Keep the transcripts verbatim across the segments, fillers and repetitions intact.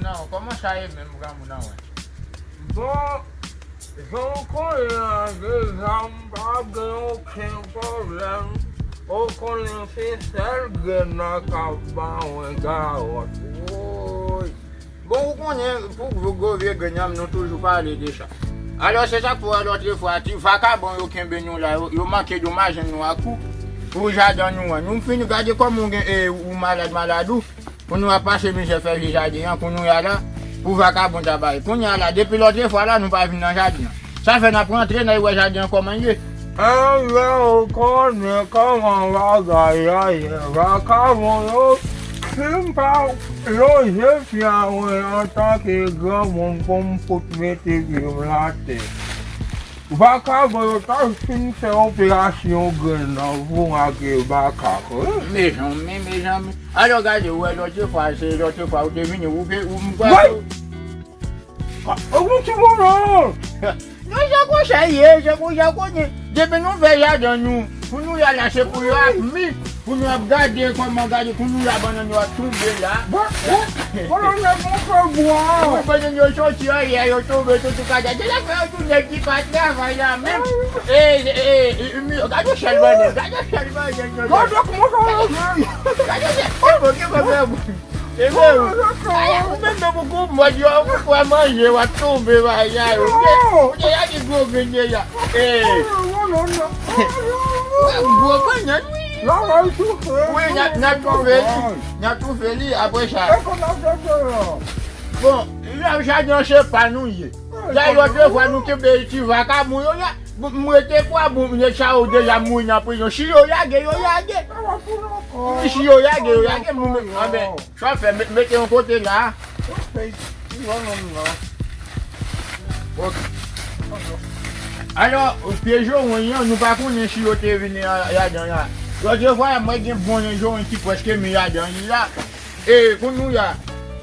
Non, kòman sa ye menm, granmoun an, wè? Bon, jan w konnen an, deja m pa gen okenn pwoblèm. Ou konnen se sèl grenn nan k ap ba mwen gawòt. Woy! Bon, ou konnen, pou gwo, gwo vye grenn nan, nou toujou pale de sa. Alò, se sa k fè w wè lòt fwa, ti vakabon yo kenbe nou la, yo, yo manke domaje nou a kou pou jaden nou an. Nou fin gade kòman ou gen, e, ou malad, malad ou. Pou nou ap pase mizè fè vye jaden an, kounye a la, pou vakabon ta bay. Kounye a la, depi lòt fwa la, nou pa vin nan jaden an. Sa fè n ap rantre, n al wè jaden an kòman l ye. Enben, ou konnen kòman bagay la ye. Vakabon yo, si m pa lonje pye a mwen antanke granmoun pou m fout mete pye m atè. Vakabon yo ta fin fè operasyon grenn nan pou make makak, wi. Mezanmi, mezanmi. Alò gade, ou wè lòt fwa, se lòt fwa ou te vini, ou pe, ou m kwè. Wi! Ah, ou ti moman! Non, jan konsa ye, jan konsa konnen. Depi nou fè jaden nou, pou nou y al achte pou yo ap mi. Pou nou ap gade kòman gade, pou nou la bannann yo ap tonbe la. Bon, bon, bannann yo ap tonbe bwa. Wi, bannann yo soti an yè, yo tonbe, toutou kaka. Se sa k fè yo tou nèg ki pa travay la menm. E, e, e, e, gade yon sèl bannann, gade yon sèl bannann yo. Gade kòman sa yo fè. Gade yon sèl, e bon, ki pwoblèm? E bon, ou menm menm ou gon mòd yo, ou kwè manje, w ap tonbe bagay, ou te, ou te gade gwo grenn deja. E. Gwo bannann, wi. La va toufe. Wi, n a, n a toufe li. N a toufe li apre sa. E kon n ap fè sa? Bon, la jaden an se pa nou ye. Dayè, lòt fwa nou kenbe ti vakabon yo la. M rete kwa, bon, nèg sa yo deja mouri nan prizon. Si yo lage, yo lage. Wi, si yo lage, yo lage. Anben, sa w fè, mete yon kote la. Ok. Alò, pye joweny an, nou pa konnen si yo te vini ladan la. Lòt fwa, mwen gen bon jan joweny ki prèske mi ladan li la. E, kounye a,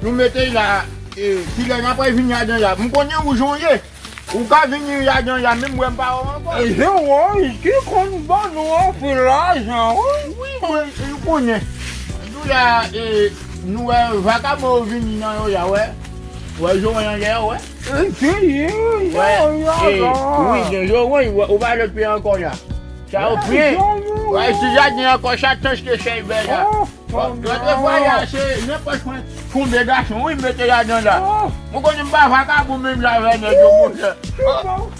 nou mete l la, e, kilè n apral vini ladan la. M konnen ou jan w ye. Ou ka vini ladan la, menm mwen m pa wè w ankò. E, joweny ki konn ban nou anpil lajan, wi. Wi, mwen, ou konnen. Tou la, e, nou wè vakabon yo vini nan yo la, wè. Wè joweny an dèyè, wè. Wi, gen joweny, ou pa lòt pye ankò la. Sa yo pye. Wè, ti jaden ankò, sa tanche chèy bèl la. Lòt fwa la, se nenpòt fwa, konbe gason, wi, mete ladan la. Mwen konnen m pa vakabon menm jan avè nèg yo, monchè.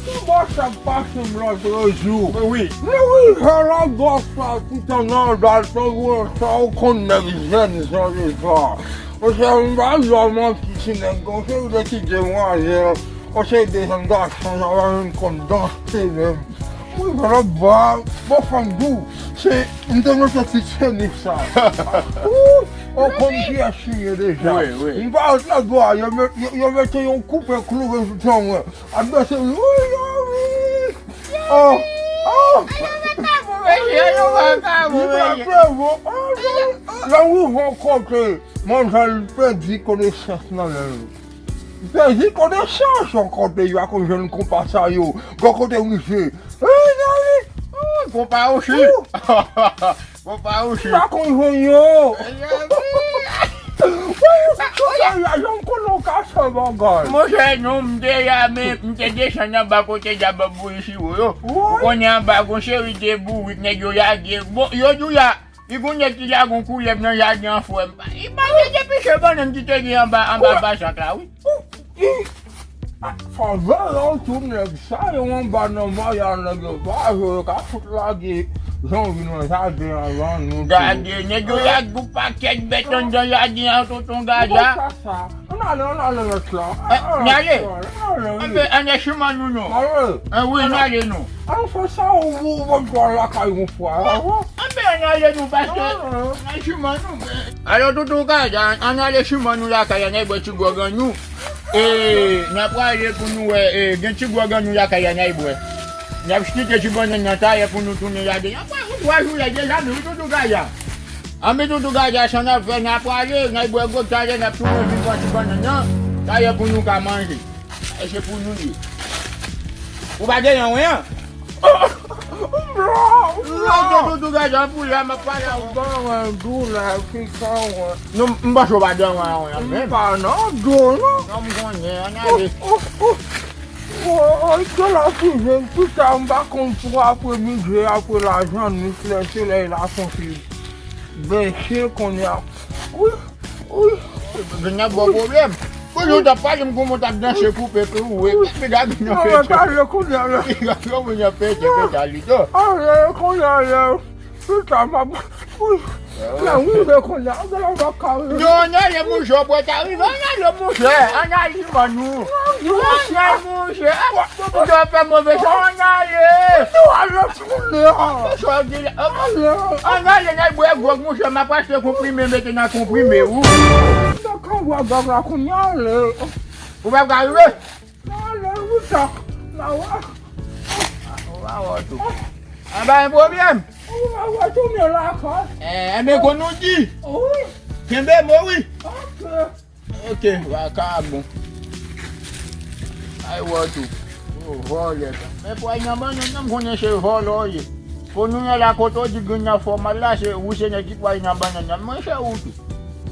Ki bò sa pase m lòt jou? Wi. Mwen rive la, bò sa, tout an anba, tankou sa, ou konn nèg jèn jan de sa. Monchè, m pa di w manti, ti nèg, gon seri de ti demwazèl, gon seri de jèn gason, sa pa menm konn danse menm. Wi, vwala, ba, bon, fanm dou, se, m te mete ti tenis sa. Ou, ou konn kiyès li ye deja. M pa ret la, ba, yo met, yo, yo mete yon koupe klou sou mwen. Advèsè, wi, wi, wi. Oh, oh. Li pa bon, oh, la ou yon kote, manzèl pèdi konesans nan men l. Pèdi konesans yon kote, yo akoz jèn konpa sa yo. Gon kote w rive. Wi, wi, wi. Konpa osi. Konpa osi. Pa konn jwenn yo. Wi, wi, wi, jan m konnen w ka fè bagay. Monchè, non, m te la, men m te desann anba kote djab ap bouyi siwo yo. Ou konnen anba gon seri de bourik, nèg yo lage. Bon, yo di w la, li gon nèg ki lage yon koulèv nan jaden an, frè m. Li pa gen depi se bannann ki te gen anba, anba bazant la, wi. Favè yo tou nèg sa yo anba nan maya nèg yo pa jwe, yo ka fout lage zanmi nan jaden an ban nou tou. Gade, nèg yo lage yon pakèt bèt anndan jaden an, tonton Gaza. Ann ale, ann ale lòt la. N ale. Ann ale, wi. Ann ale siman nou non. Wi, ann ale nou. Ann fè sa ou, ou, ou, ou lakay yon fwa. Ann ale nou, paske ann ale siman nou. Alò, tonton Gaza, ann ale siman nou lakay, ann al bwè ti gwòg an nou. E, n a prale pou nou wè, e, gen ti gwòg an nou lakay la, n a bwè. N ap kite ti bannann nan tayè pou nou tounen ladan. N ap pran yon twa jou la, deja, men wi, tonton Gaza. Anben, tonton Gaza, sa n ap fè, n a prale, n a bwè gwòg tayè, n ap tounen vin pran ti bannann nan tayè pou nou ka manje. E se pou nou ye. Ou pa gen yon wen an? Ou blan, ou blan. Toutou gajan pou la, m ap pale a ou. Ban mwen dou la, ki sa wè? Non, m panse w pa dò mwen, mwen, menm. M pa nan dò, non. Non, m konnen, ann ale. Oh, oh, oh. Oh, oh, de la fizen, pita, m pa konn pou apre midi, apre lajan, nwit, lè solèy la konsi bese kounye a. Wi, wi. Grenn nan ba w pwoblèm. Kounye w t ap pale m kòman w t ap danse koupe pou ou, e piga grenn nan pete. Piga grenn nan pete, pete a li do. Ale, kounye a, ale. Pita, m ap, wi. Lè rive kounye a, gade m pa ka rive. Non, ann ale, monchè, w pral rive. Ann ale, monchè, ann ale, man, nou. Ann ale, monchè. Pou w fè move sa, ann ale. Ann ale, tounen an. Sa w di la? Ann ale, n al bwè gwòg, monchè, m ap achte konprime, mete nan konprime, wi. Mwen ka bwè gwòg la kounye a, ale. Ou p ap ka rive? Nan lè wi sa. Nan wè. Ou pa wè tou. Anba yon pwoblèm. Ou pa wè tounen lakay. Eh, enben, kon nou di. Wi. Kenbe mo, wi. Ok. Ok, vakabon. Ay, wè tou. Ou vòlè. Men pou al nan bannann nan, m konnen se vòlè w ye. Kounye a la, kote w di grenn nan fè w mal la, se ou se nèg ki pou al nan bannann nan. Mwen se ou tou.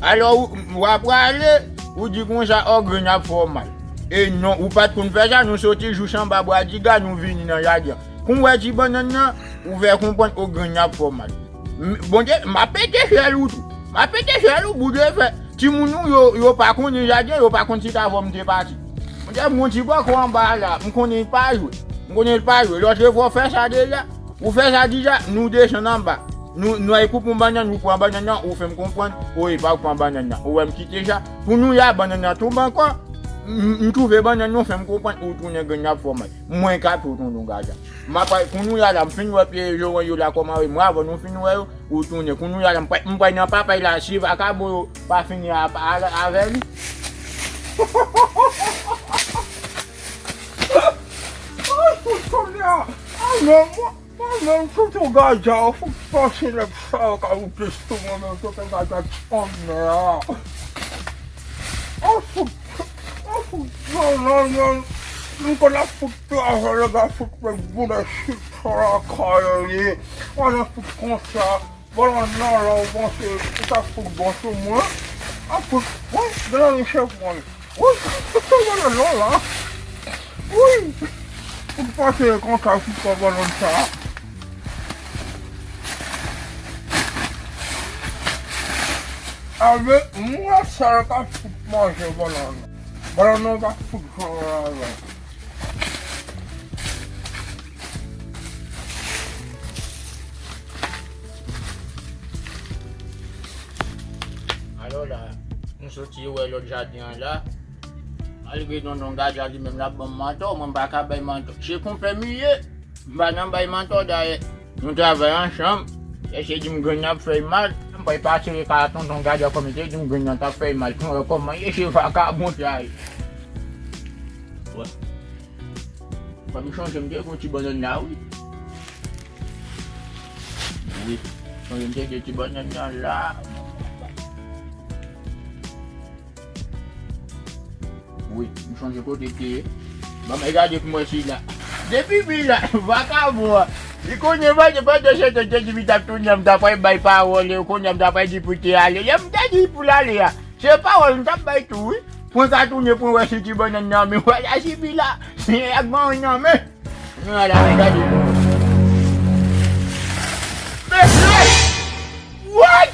Alò, ou, w ap prale, ou di konsa, ò, grenn ap fè w mal. E non, ou pa t konn fè sa, nou soti jous anba bwa diga, nou vini nan jaden an. Kou m wè ti bannann nan, ou fè konprann, ò, grenn ap fè w mal. M, Bondye, m ap pete fyèl ou tou. M ap pete fyèl ou, boudefè. Timoun ou, yo, yo pa konnen jaden, yo pa konn si t avè w m te pati. Bondye, m gon ti bòkò anba a la, m konnen l pa jwe. M konnen l pa jwe. Lòt refwa w fè sa deja. Ou fè sa deja, nou desann anba. Nou, nou al koupe yon bannann, ou pran bannann nan, ou fè m konprann, o, e pa ou pran bannann nan. Ou wè m kite sa. Kounye a, bannann nan tonbe ankò. M, m twouve bannann nan, ou fè m konprann, ou tounen grenn nan ap fè w mal. Mwen ka tou tonton gaja. M ap al, kounye a la, m fin wè pye joranj yo la kòman yo ye. Mwen, avan nou fin wè yo, ou tounen. Kounye a la, m pral, m pral nan papay la, si vakabon yo pa fini a, a, avè li. Ay, kounye a, alò, mwen, mwen menm, tonton gaja, ou fout panse nèg sa yo ka ou plis tou, mwen menm, tonton gaja, tonton gaja. Ou fout, ou fout, non, non, non, m konn ap fout travay, nèg a fout mwen bounè chit sa lakay li. Mwen ap fout konsa. Bòlòn nan la, ou panse ou ta fout bon sou mwen? A fout, wi, gade nan chèf mwen. Wi, fout bòlòn nan la. Wi, ou panse konsa fout pran bòlòn sa? Ave, mwen sèl ka fout manje bòlòn. Bòlòn nan pa fout jan la la. Alò la, nou soti wè lòt jaden an la. Malgre tonton Gadya li menm l ap ban m mantò, mwen m pa ka bay mantò. Se konpè m li ye. M pa nan bay mantò dayè. Nou travay ansanm. Chèche di m grenn nan ap fè l mal. M pral pase ka tonton Gadya kòm li te di m grenn nan t ap fè l mal. Pou m wè kòman ye se vakabon sa ye. Wè. Fò m chonje m te gon ti bannann la, wi. Wi. Chonje m te gen ti bannann nan la. Wi, m chonje kote l te ye. Ban m gade pou m wè si l la. Depi m la, vakabon an. Li konnen pa, pa de chete de di m t ap tounen, m ta pral bay pawòl, e konnen m ta pral di pou l te ale. Lè m te di pou l ale a, se pawòl m t ap bay tou, wi. Pou l ka tounen pou l wè si ti bannann nan men, wè la si pi la. Se ak bannann nan men. Nou al la, men gade. Mesye! What?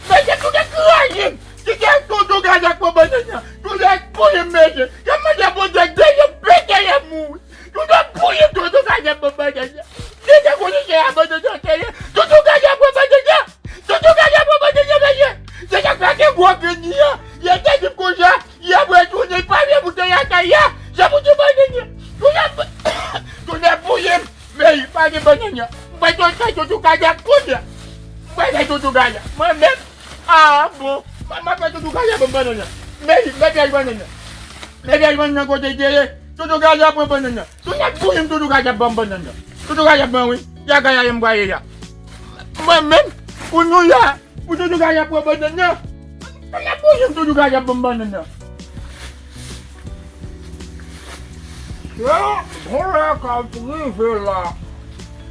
Mesye, tout nèg kraze m. Kite tonton Gadya pran bannann nan. Tout nèg touye m, mesye. Yo mande Bondye dèyè m, pete lè m mouri. Tout nèg touye m, tonton Gadya pran bannann nan. Kite kote se a bannann nan te ye. Tonton Gadya pran bannann nan. Tonton Gadya pran bannann nan, mesye. Se sa k fè gen gwo grenn li an. Yo te di m konsa. Yè mwen tounen, pa vle moute lakay la. Se pou ti bannann nan. Tounen, tounen pou ye. Men pa gen bannann nan. Mwen tonton, tonton Gadya kounye a. Mwen tonton Gadya. Mwen menm. Ah, bon. Mwen, mwen tonton Gadya ban m bannann nan. Men, men pyèj bannann nan. Men pyèj bannann nan kote l te ye. Tonton Gadya pran bannann nan. Tounen pou ye, tonton Gadya ban m bannann nan. Tonton Gadya ban wi. Ya gaya ye m pral ye ya. Mwen menm, pou nou ya. Pou tonton Gadya pran bannann nan. Kòman pou jwenn tonton Gadya ban m bannann nan? Yo, bon lè k ap rive la.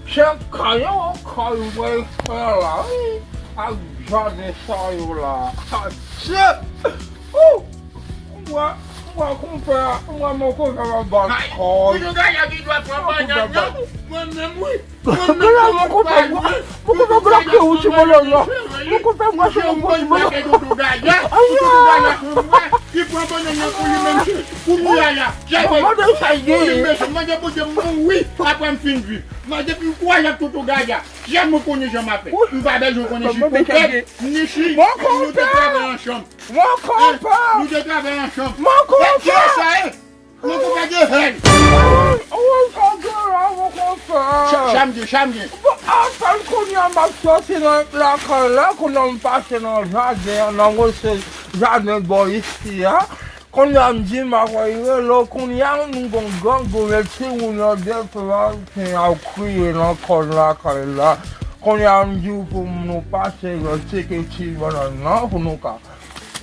Se kay an kay mwen fè la, wi. Ak jaden sa yo la. Adye! Ou! Mwen, mwen konpè, mwen, mwen konpè m ap bat kòy. Mwen konpè bat. Mwen menm, wi. Mwen menm, mwen konpè, mwen konpè bloke ou ti bolo la. Mwen konpè mwen se yon bon ti bolo. Ayi! Ki pran bannann nan pou li menm, se pou nou la la. Mwen de sa ye. Mwen de pou te mouri apre m fin viv. Mwen depi m kwaze ak Toto Gaga, janm mwen konnen jan m ap fè. M pa bezwen konnen chik kontèk, ni chik, nou te travay ansanm. Mwen konpè! Nou te travay ansanm. Mwen konpè! Ki sa ye? Mwen konpè de hèl. Wi, sa gen la, mwen konpè. Chanm gen, chanm gen. Bon, apèn kounye a m ap sòti nan lakay la, kounye a m pase nan jaden an, nan wose jaden bò isi a. Kounye a m di m ap rele w, kounye a nou gon gang, gon lè timoun yo deplase, y ap kriye nan kòn lakay la. Kounye a m di w pou nou pase yo tcheke ti bannann nan pou nou ka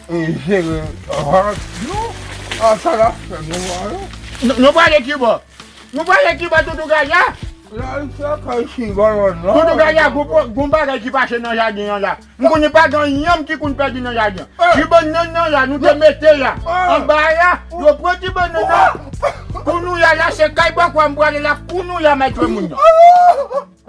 e jere rant nou. A sa l ap fè nou wè. Nou, nou prale ki bò? Nou prale ki bò, Toto Gaga? Nan fè kay ti bannann nan. Toto Gaga, gon, gon bagay ki pase nan jaden an la. M konnen pa gen anyen ki konn pèdi nan jaden an. Ti bannann nan la, nou te mete la. Anba la, yo pran ti bannann nan. Kounye a la, se kay bòkò a m prale la, kounye a m al tchwe moun nan.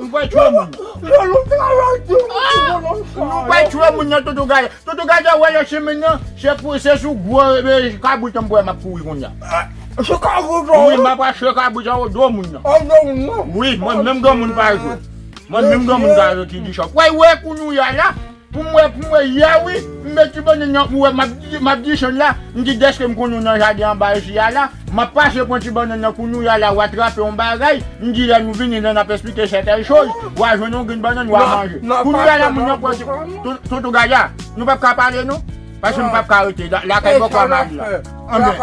M pral tchwe moun nan. Lè nou travay di nou ti bannann sa. Nou pral tchwe moun nan, Toto Gaga. Toto Gaga, wè yo chemen nan, se pou, se sou gwo, e, kabrit an m wè m ap kouri kounye a. Se kabrit an. Wi, m ap rache kabrit an o do moun nan. O do moun nan? Wi, mwen menm granmoun pa jwe. Mwen menm granmoun pa jwe ki di chòk. Wè, wè, kounye a la, pou m wè, pou m wè yè, wi, m met ti bannann nan, ou wè, m ap, m ap desann la, m di dèske m konnen w nan jaden anba isi a la, m ap pase pran ti bannann nan, kounye a la, w atrape yon bagay, m di lè nou vini, lè n ap esplike sètèl choz, w a jwenn yon grenn bannann, w a manje. Kounye a la, moun nan pran ti, Toto Gaga, nou p ap ka pale, non? Paske m p ap ka rete la, lakay bòkò a m al la. Anben,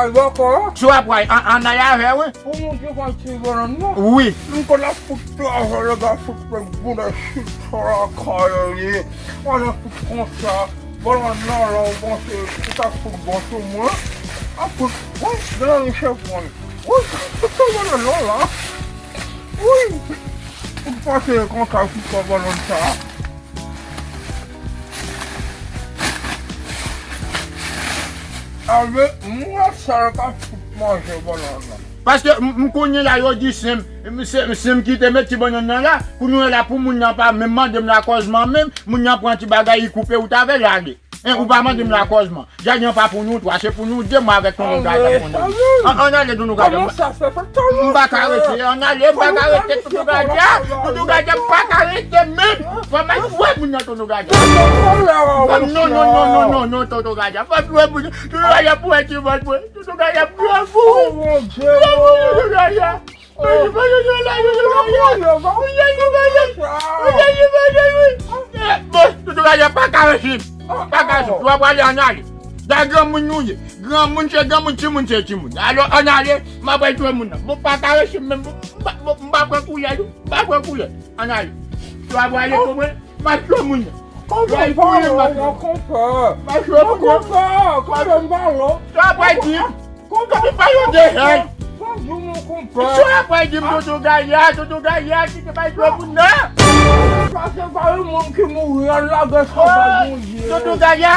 si w ap pran, an, ann al avè w, wi. Pou moun ki pran ti bannann nan. Wi. M konn ap fout travay, lè gars fout fè bonè chita lakay li. Pandan fout konsa, bannann nan la, ou panse ou t ap fout bon sou mwen? Ap fout, wi, bannann chèf mwen. Wi, tout sa bannann nan la. Wi. Ou panse konsa, fout sa bannann sa. Avè mwen sèl k ap fout manje bannann nan. Paske m, m konnen la yo di se m, m, se, se m ki te met ti bannann nan la, kounye a la pou moun nan pa menm mande m lakòz mwen menm, moun nan pran ti bagay, li koupe wout avè l, l ale. En, ou pa mande m lakòz mwen. Jaden an pa pou nou twa, se pou nou de, mwen avèk Tonton Gaga konnen. An, ann ale, Tonton Gaga. M pa ka rete, ann ale, m pa ka rete, Tonton Gaga, Tonton Gaga, m pa ka rete menm. Fò m al tchwe moun nan, Tonton Gaga. Non, non, non, non, non, non, Tonton Gaga. Fò m tchwe moun nan. Tonton Gaga pou wè ti vant mwen. Tonton Gaga ap grangou. Grangou, Tonton Gaga. Tonton Gaga, Tonton Gaga. Tonton Gaga pa ka rejim. Pa ka rejim. Twa prale ann ale. Da granmoun nou ye. Granmoun se granmoun, timoun se timoun. Alò, ann ale, m ap al tchwe moun nan. Bon, pa ka rejim menm. Bon, m pa, bon, m pa pran koulè, non. M pa pran koulè. Ann ale. Twa prale pou mwen. M ap tchwe moun nan. Konpè, pale, mwen konpè. M ap tchwe moun nan. Konpè, konpè, m pale. Sa w ap di m? Konpè, pa yon de hèn. Sa w ap di m, konpè? Sa w ap di m, Tonton Gaga, Tonton Gaga, ki te bay tchwe moun nan? Sa se pa yon moun ki mouri, al lage sa bay Bondye. Tonton Gaga.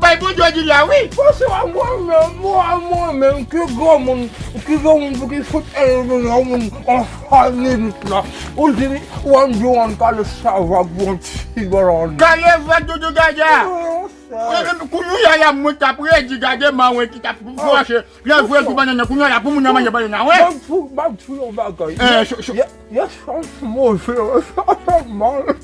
Bay Bondye di la, wi. Bon, se pa mwen menm, mwen, mwen menm, ki granmoun, ki granmoun pou ki fout elve yon moun anfale nèt la. Ou di, ou ann di, ou ann kale sa vag pou yon ti bannann. Kale vag, Tonton Gaga. Kounye a la, mwen t ap redi gade mawen ki t ap fòse. Lè l voye kou bannann nan, kounye a la, pou moun nan manje bannann nan, wi. M ap di w, m ap di w yon bagay. Yè, yè, sa move, sa fè mal.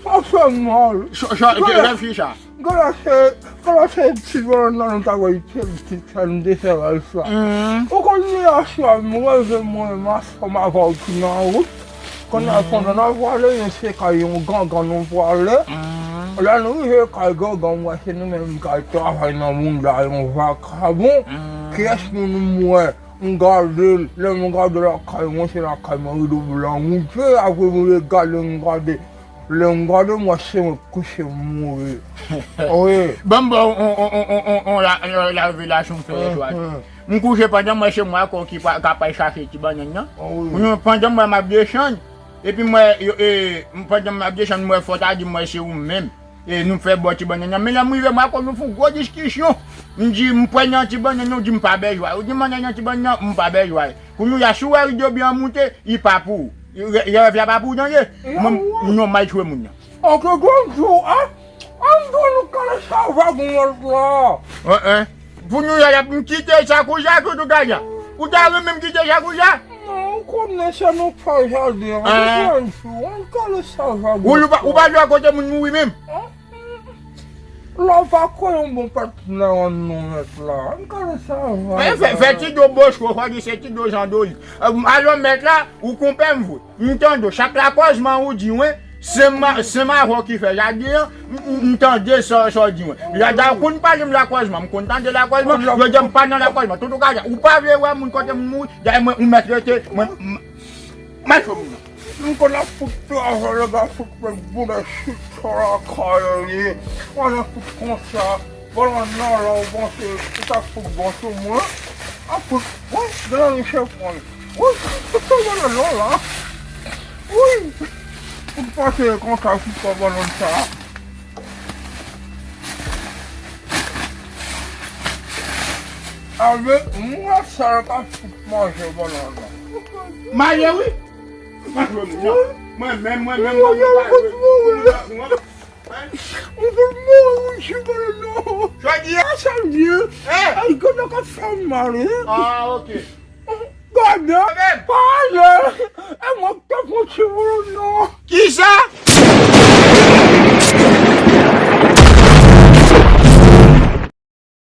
Sa fè mal. Sa, sa, lè fi sa. Gade se, gade se ti bannann nan nou ta voye ti, ti, sa nou te fè la sa. Ou konn yè swa, m reve mwen, m ansanm avè w ki nan wout. Kounye a, pandan n ap prale, nou se kay yon gangan nou prale. Lè nou rive kay gangan, m wè se nou menm k al travay nan mounda yon vakabon. Kiyès moun m wè? M gade l, lè m gade lakay mwen, se lakay mwen rido blan wouje, apre m regade, m gade. Lè m gade, m wè se mwen k kouche, m mouri. Wi. Ban m ba w on, on, on, on, on, on la, la, la revelasyon m fè yè swa. M kouche pandan m wè se mwen ankò ki pa- k ap al chache ti bannann nan. Ou pandan m wè m ap desann. Epi m wè, yo- e, m- pandan m ap desann, m wè fò ta di m wè se ou menm. E nou fè bò ti bannann nan. Men lè m rive, m wè ankò nou fè yon gwo diskisyon. M di, m pran nan ti bannann nan, ou di m pa bezwen. Ou di m nan ti bannann nan, m pa bezwen. Kounye a, si w wè ridyo byen an moute, li pa pou ou. Rè- Rèv la pa pou ou, tande? Mwen, non, m al tchwe moun nan. Ok, bonjou, hein? An nou kale sa vagon lòt la. Hein, hein. Pou nou la, m kite sa konsa, tout ou gade. Ou ta renmen m kite sa konsa? Non, ou konnen se nou fè jaden an. Hein? Bonjou, an kale sa vagon. Ou, ou pa- ou pa dwe kote moun mouri menm. Lè w pa kwè yon bon patnè an nou mèt la. An kale sa vagon. Fè- fè- fè ti do boch, fò di se ti do jan do li. Alò mèt la, ou konpè m vre. M tande w, chak lakòzman ou di mwen, se ma- se mavò ki fè jaden an, m- m- m tande sa sa w di mwen. Lè w konn pale m lakòzman, m konn tande lakòzman, yo di m pa nan lakòzman. Tout ou ka di, ou pa vle wè moun kote m mouri, dayè mwen, ou mèt rete, mwen, m- m- mèt fè moun nan. M konn ap fout travay, lè gars fout mèt boudè chita lakay li. Mwen fout konsa. Bannann nan la, ou panse ou ta fout bon sou mwen? A fout, wi, bannann nan chèf mwen. Wi, fout bannann nan la. Wi, ou panse konsa fout pa bannann sa? Avèk mwen sa ka fout manje bannann nan. Maye wi. Mwen menm, mwen menm, mwen menm. Ou vin mouri, wi, ti bannann nan. Sa w di a? Sa m di. Ay, gade ka fè m mal, wi. Ah, ok. Gade, pale. E mwen k te fè ti bannann nan. Kisa?